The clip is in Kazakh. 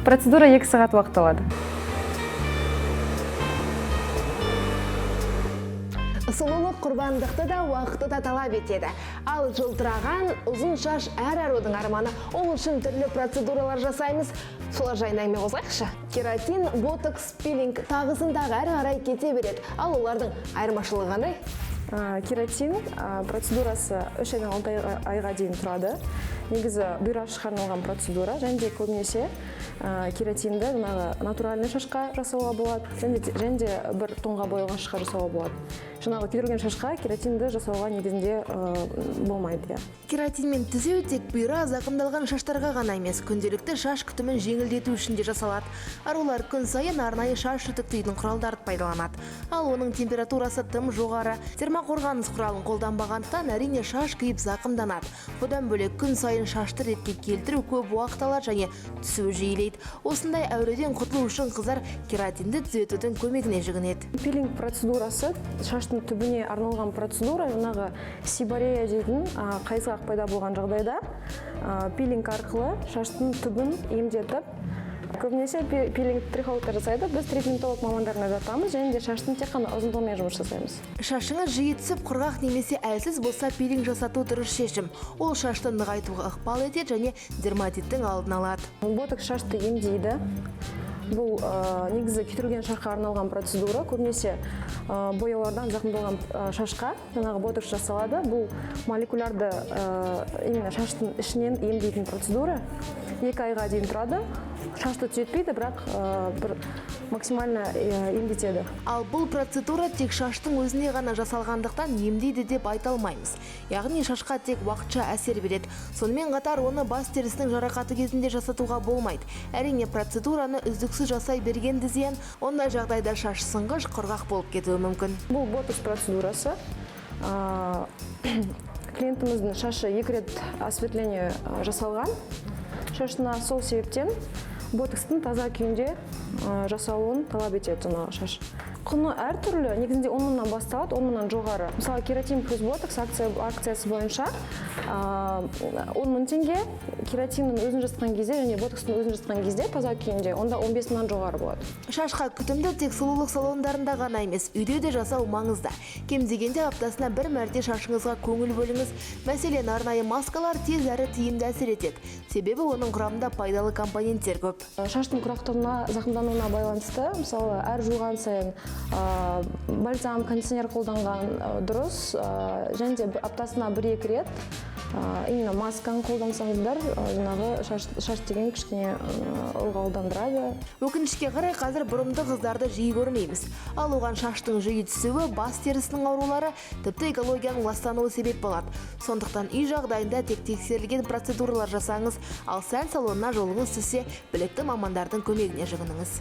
Процедура 2 сағат уақыт алады. Сұлулық құрбандықты да, уақытты да талап етеді. Ал жылтыраған ұзын шаш — әр арудың арманы. Ол үшін түрлі процедуралар жасаймыз. Солар жайында әңгіме қозғайықшы. Кератин, ботокс, пилинг, тағысын тағы, әрі қарай кете береді. Ал олардың айырмашылығы қандай? Кератин процедурасы 3 айдан 6 айға дейін тұрады. Негізі бұйра шашқа арналған процедура және де көбінесе кератинді жаңағы натуральный шашқа жасауға болады және де бір тонға боялған шашқа жасауға болады. Жаңағы күйдірген шашқа кератинді жасауға негізінде болмайды, иә. Кератинмен түзеу тек бұйра, зақымдалған шаштарға ғана емес, күнделікті шаш күтімін жеңілдету үшін де жасалады. Арулар күн сайын арнайы шаш үтіктейтін құралдарды пайдаланады. Ал оның температурасы тым жоғары. Термоқорғаныс құралын қолданбағандықтан, әрине, шаш күйіп, зақымданады. Бұдан бөлек, күн сайын шашты ретке келтіру көп уақыт алады және түсуі жиілейді. Осындай әуреден құтылу үшін қыздар кератинді түзетудің көмегіне жүгінеді. Пилинг процедурасы — шаштың түбіне арналған процедура. Жаңағы себорея дейтін қайызғақ пайда болған жағдайда пилинг арқылы шаштың түбін емдетіп, көбінесе пилинг трихологтар жасайды. Біз тритментолог мамандарына жатамыз және де шаштың тек қана ұзындығымен жұмыс жасаймыз. Шашыңыз жиі түсіп, құрғақ немесе әлсіз болса, пилинг жасату дұрыс шешім. Ол шашты нығайтуға ықпал етеді және дерматиттің алдын алады. Ботокс шашты емдейді. Бұл негізі күйдірілген шашқа арналған процедура. Көбінесе бояулардан зақымдалған шашқа жаңағы ботокс жасалады. Бұл молекулярды именно шаштың ішінен емдейтін процедура. 2 айға дейін тұрады. Шашты түзетпейді, бірақ бір максимально емдетеді. Ал бұл процедура тек шаштың өзіне ғана жасалғандықтан, емдейді деп айта алмаймыз. Яғни шашқа тек уақытша әсер береді. Сонымен қатар оны бас терісінің жарақаты кезінде жасатуға болмайды. Әрине, процедураны үздіксіз жасай берген де зиян. Ондай жағдайда шаш сынғыш, құрғақ болып кетуі мүмкін. Бұл ботокс процедурасы. Клиентіміздің шашы екі рет осветление жасалған шашына, сол себептен ботокстың таза күйінде жасалуын талап етеді. Жаңағы шаш құны әртүрлі, негізінде 10 мыңнан басталады, 10 мыңнан жоғары. Мысалы, кератин плюс ботокс акциясы бойынша 10 мың теңге. Кератиннің өзін жасатқан кезде және ботокстың өзін жасатқан кезде таза күйінде, онда 15 мыңнан жоғары болады. Шашқа күтімді тек сұлулық салондарында ғана емес, үйде де жасау маңызды. Кем дегенде аптасына бір мәрте шашыңызға көңіл бөліңіз. Мәселен, арнайы маскалар тез әрі тиімді әсер етеді. Себебі оның құрамында пайдалы компоненттер көп. Шаштың құрғақтығына, зақымдануына байланысты, мысалы, әр жуған сайын бальзам, кондиционер қолданған дұрыс, және де аптасына бір екі рет именно масканы қолдансаңыздар, жаңағы шаш деген кішкене ылғалдандырады. Өкінішке қарай, қазір бұрымды қыздарды жиі көрмейміз. Ал оған шаштың жиі түсуі, бас терісінің аурулары, тіпті экологияның ластануы себеп болады. Сондықтан үй жағдайында тек тексерілген процедуралар жасаңыз, ал сән салонына жолыңыз түссе, білікті мамандардың көмегіне жүгініңіз.